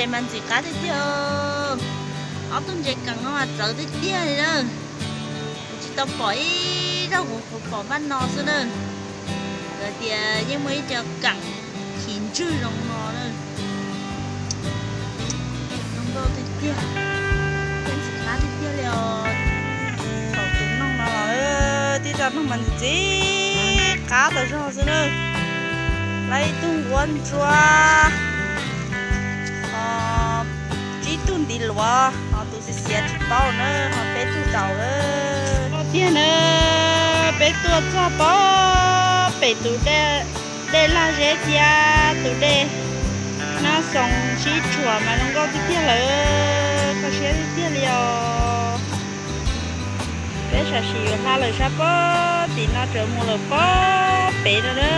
Ntses mas ntxim qab tiag tiag. Ob tug ntses keem no mas txawv tiag tiag li na. Kuv tsis tau pom ib zaug, kuv pom npaj no xwb na. Kuv tias yeej muaj ib co keem chiv ntswg zoo no na. Zoo nkauj tiag tiag, ntxim qab tiag tiag li os. Thaum tus noog no, tib co noog mas ntxim qab tas zog xwb na. Lawv ib tug nquab ntsuab, ho tsib tug ntiv luav, ho tus xiav xiav tsis paub na, ho peb tug daus lawm. Tiag na, peb tuaj txog pem pem tus dej Laj Zeb thiab tus dej Nab Xoo sib tshuam mas zoo nkauj tiag tiag lawm, kho siab tiag tiag li os. Peb sam sim yuav hla lawm sab pem tim no, tseem mus lawm pem pem no na.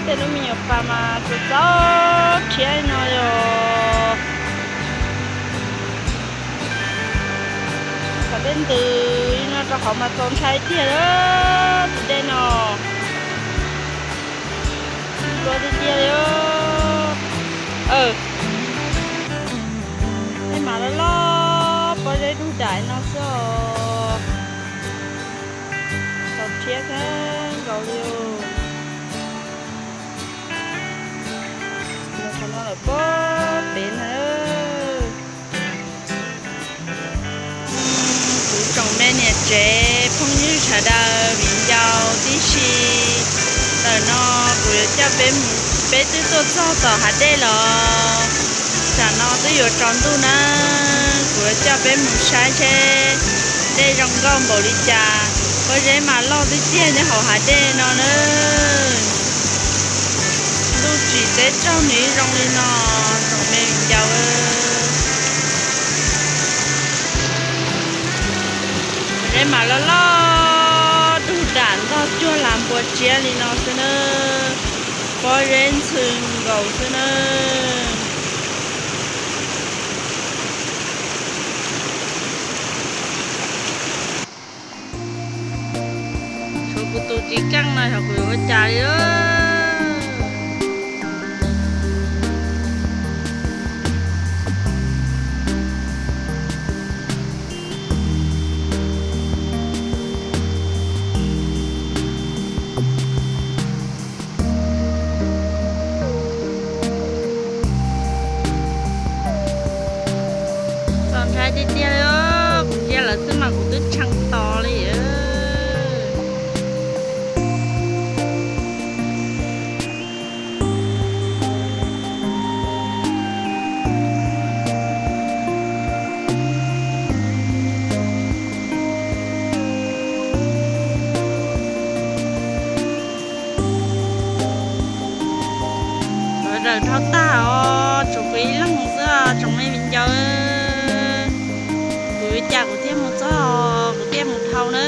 Tej lub me nyuam pas mas txaus txaus rhiab li no yog. Qhov dej ntws li no rau qhov mas txaus ntshai tiag, tus dej no. Lua tiag tiag li. Dej mas loj loj, pob zeb dug dam no xwb os. Txaus rhiab kawg nkaus li. Mus qhov no lawm pob pem na. Kuv tsoom me niam tsev phooj ywg sawv daws viv ncaus tib si, ntawm no kuv yuav coj peb mus, peb twb tuaj txog tom hav dej los, tam no twb yuav tsaus ntuj na, kuv yuav coj peb mus saib seb dej zoo nkauj npaum li cas. Pob zeb mas loj tiag tiag nyob hauv hav dej no na. Ntuj tsim teb tsaug nws zoo li no, tsoom me viv ncaus. Pob zeb mas loj loj dug dam ntog cuag las npua tsiab li no xwb na. Pob zeb ntxhw nkaus xwb na. Tshuav kuv tus tsis keej no xyov kuv yuav ua cas li. Txaus ntshai tiag tiag li, kuv ntsia lawv xwb mas kuv twb tshee to li. Sawv daws dhau tag os, tshuav kuv ib leeg xwb os tsoom me viv ncaus. Kuv ua cas kuv thiaj mus txog, kuv thiaj mus dhau na.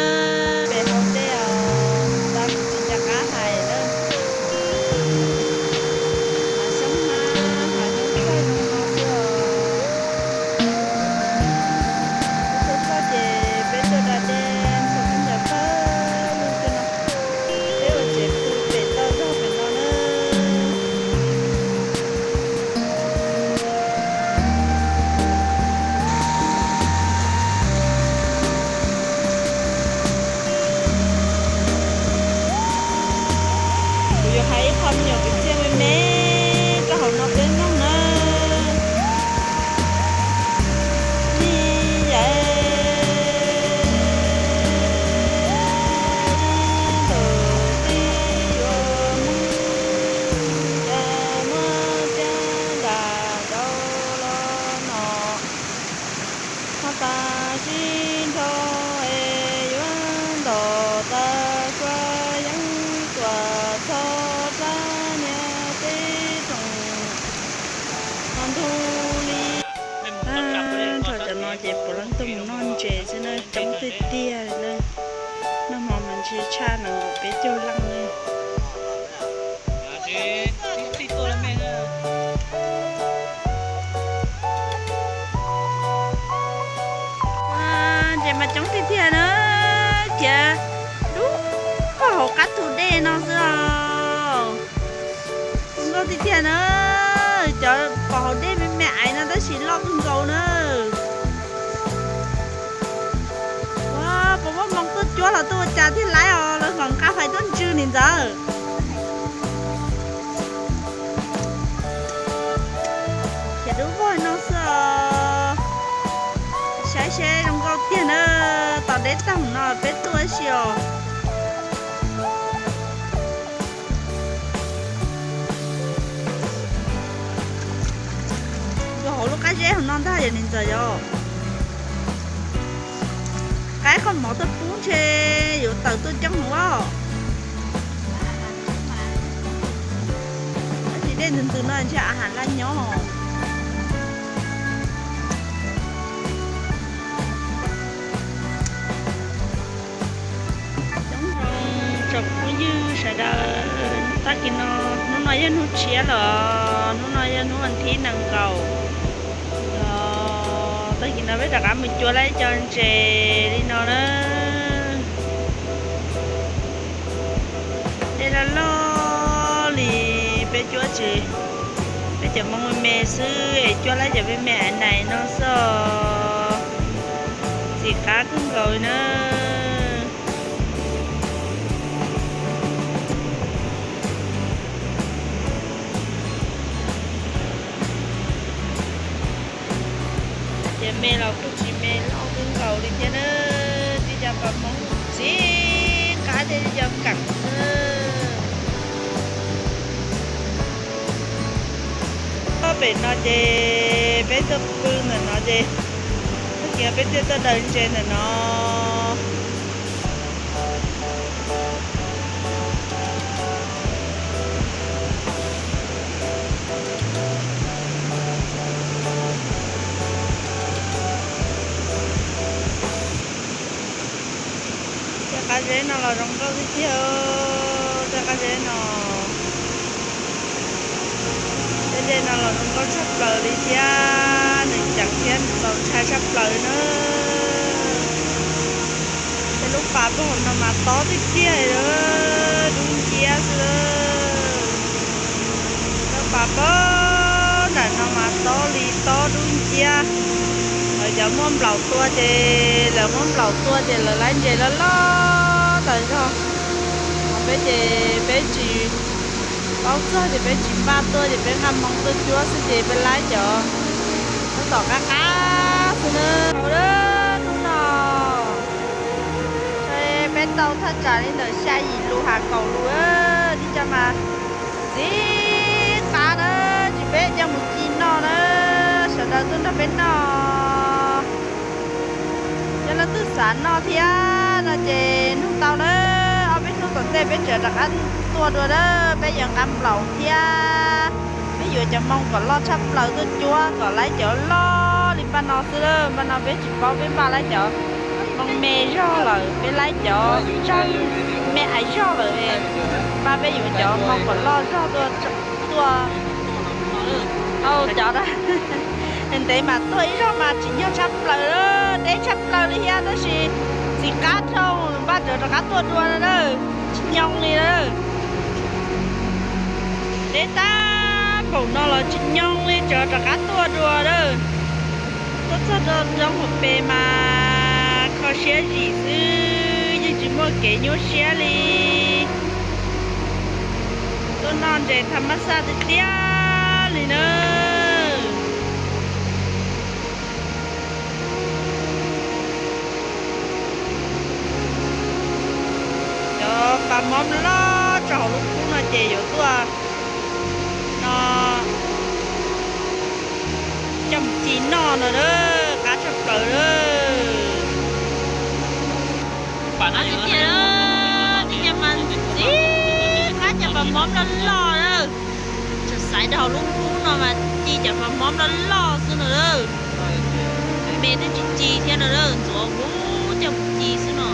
Pem hauv dej os, tab kuv tsis nco qab hais na. Hav xyoob hmab, hav xyoob txaij zoo no xwb os. Peb tuaj txog ces peb tuaj da dej ntxhua khaub ncaws pawg lug xwb no. Peb ua tsev pw pem toj zog pem no na. Kuv yuav hais ib qho me nyuam kwv txhiaj me me rau hauv no peb mloog na. Ni yam tus tib yuav muab, muab caj nram rau los no. Ho tas sib nrho es yuav ntom tas sua yeeb tuam txog rab niag teb roog ho ntug li. Nrho cov no ces puav leej tuaj mus noj ntses xwb na, coob tiag tiag li na. Noj hmo mas ntshe tshaj nees nkaum peb caug leej li. Ntses mas coob tiag tiag na, khiav dub hauv qab thu dej no xwb os. Tiag na, cov pom hauv dej me me aiv no tab sis loj kawg nkaus na. Ua, puas muaj hmoo tuaj cuab los tuaj ua cas thiaj laib os, lawv mam nqa fais tuaj ntsw nim ntxawm. Ces dub vog no xwb os. Saib seb zoo nkauj tiag na, tos deb tag no peb tuaj si os. Nkauj hauv lub qab zeb hauv no ntag yom nim ntxawm yom. Qaib koj mov tuaj pub ntshe yuav tawm tuaj coob hauv os. Tab sis dej ntws ntws no ntshe a has laj nyob. Coob zoo tsoom phooj ywg sawv daws, tag kis no, hnub no yog hnub tshiab lawm, hnub no yog hnub vas thib nees nkaum. Tag kis no peb rov qab mus cuab lawm cov ntses li no na. Dej loj loj li, peb cuab tsis, peb cov moo me me xwb es cuab lawm cov me me nais no xwb os. Ntxim qab kawg nkaus li na. Ces me los kuj tsis me loj kawg nkaus li thiab na, tib cov pas hmoob ntxim qab thiab tib cov keem xwb. Pem no ces peb tuaj pw ntawm no ces, tag kis peb thiaj tuaj daws ntses ntawm no. Tej qab zeb no los zoo nkauj tiag tiag, tej qab zeb no. Tej zeb no los zoo nkauj tshaj plaws li thiab, nws ceev thiab nws txaus ntshai tshaj plaws na. Tej lub pas pem no mas tob tiag tiag, dub nciab xwb. Lub pas pem nram no mas tob li tob dub nciab. Lawv cov muab nplaum tua ces, lawv muab nplaum tua ces lawv laib ntses loj loj tas zog. Ho peb ces peb tsis paub txog ces peb tsis npaj tuaj ces peb nqa hmoo tuaj cuab xwb ces peb laib cov tab tom qab qab xwb na. Hnub no peb tau thaj tsam li ntawm xya yim lus has kaum lus, tib co mas ntxim qab na, tsis peb coj mus ci noj na, sawv daws tuaj nrog peb noj. Yog leej twg xav noj thiab no ces nug tau na, ob peb hnub tom ntej peb tseem rov qab tuaj dua na, peb yuav nqa nplaum thiab peb yuav cov hmoo kom loj tshaj plaws tuaj cuab kom laib cov loj li npaj no xwb. Npaj no peb tsis paub peb npaj laib cov hmoo me zog lawm, peb laib cov tsawg me ais zog lawm, npaj peb yuav cov hmoo kom loj zog tuaj, tuaj. Au, cov ntev mas tuaj ib zaug mas tsim nyog tshaj plaws, deb tshaj plaws li thiab tab sis tsis qab dhau, npaj tseem rov qab tuaj dua na, tsis nyoo li na. Deb tag npaum no los tsis nyoo li, tseem rov qab tuaj dua na. Tuaj txog rau roob hauv pes mas kho siab zim xwb, yeej tsis muaj kev nyuaj siab li. Tuaj noj ntses tham mab xaj tiag tiag li na. Cov pas mob loj tso hauv lub kub no ces yuav tuaj no coj mus ci noj no, qab tshaj plaws. Qab tiag tiag, tib co mas ntxim qab, cov pas mob loj loj na. Tseem xaiv rau hauv lub kub no mas ci cov pas mob loj loj xwb no. Me twb tsis ci thiab no, ntxuav huv coj mus ci xwb no.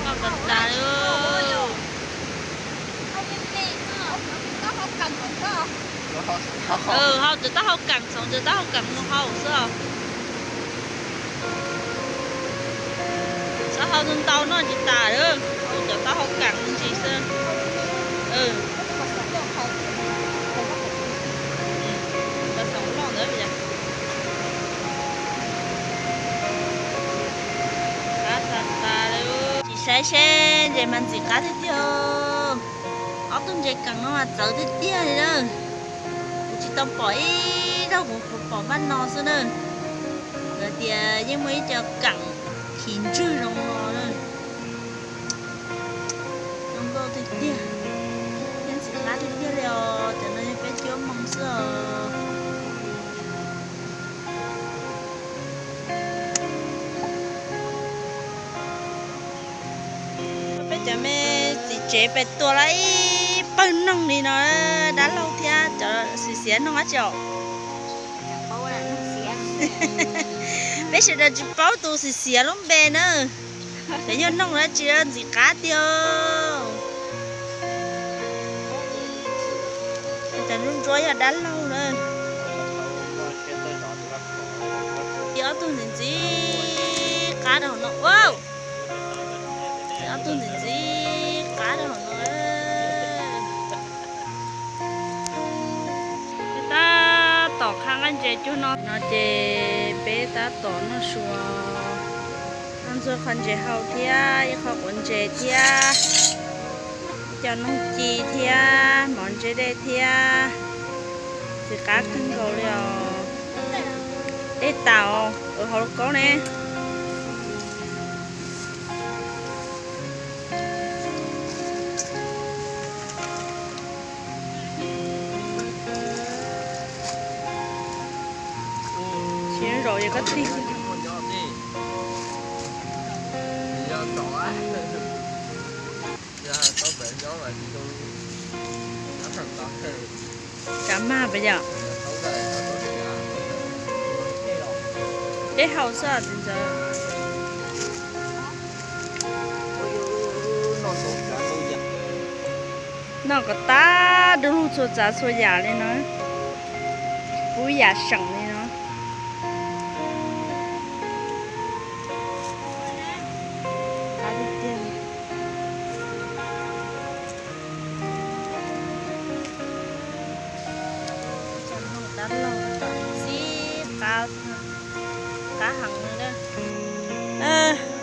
Loj tas tas. Hau cov taub hau keem, txhoov cov taub hau keem mus hau xwb. Xav hau ntau ntau noj tsis tas, hau cov taub hau keem ntsis xwb. Seb ntses mas ntxim qab tiag tiag. Ob tug ntses keem no mas txawv tiag tiag li na. Kuv tsis tau pom ib zaug, kuv pom npaum no xwb na. Lawv tias yeej muaj ib co keem khiv ntswg zoo no na. Zoo nkauj tiag tiag, yeej ntxim qab tiag tiag li os. Cov no yog peb cuab moo xwb os. Peb cov me txiv tsev pem tua lawm ib pawg noog li no, dab laug thiab cov xiv xiav noog dab tsi os? Peb sawv daws tsis paub tus xiv xiav lub npe na. Cov yog noog dab tsi ntxim qab tiag. Cov ntsuab ntsuab yog dab laug na. Ob tug ntxim ntxim qab rau hauv no. Ob tug ntxim ntxim qab rau hauv no. Peb tab tom qhab nqaij ntses cuag no no ces peb tab tom noj su, noj ntxuag qhov ntses hau thiab ib qho quav ntses thiab, ib co noog ci thiab mov ntse dej thiab. Ntxim qab kawg nkaus li os. Dej tas, hauv lub kaub ne. Tsis zaum es koj tig. Tsav mag puas yog? Dej haus xwb txiv ntxawm. Noj kom tag du lug txhua tsav txhua yam li no, pub yam seem li no. Qab heev li.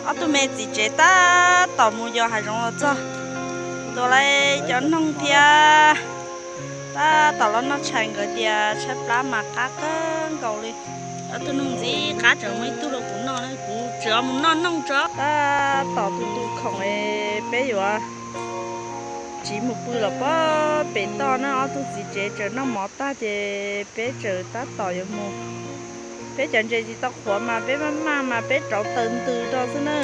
Ob tug me txiv tsev tab tom mus yos hav zoov los txog, tua lawm cov noog thiab. Tab tom los noj tshais, nkawd tias tshaib plab mas qab kawg nkaus li. Ob tug noog ntxim qab, tseem muaj ib tug rau kuv noj, kuv tseem mus noj noog tso. Tab tom tu tu khoom es peb yuav tsiv mus pw los pem toj na. Ob tug txiv tsev tseem noj mov tag ces peb tseem tab tom yuav mus. Peb cov ntses tsis tau qhuav mas peb maj maj mas peb rauv taws ntws rau xwb na.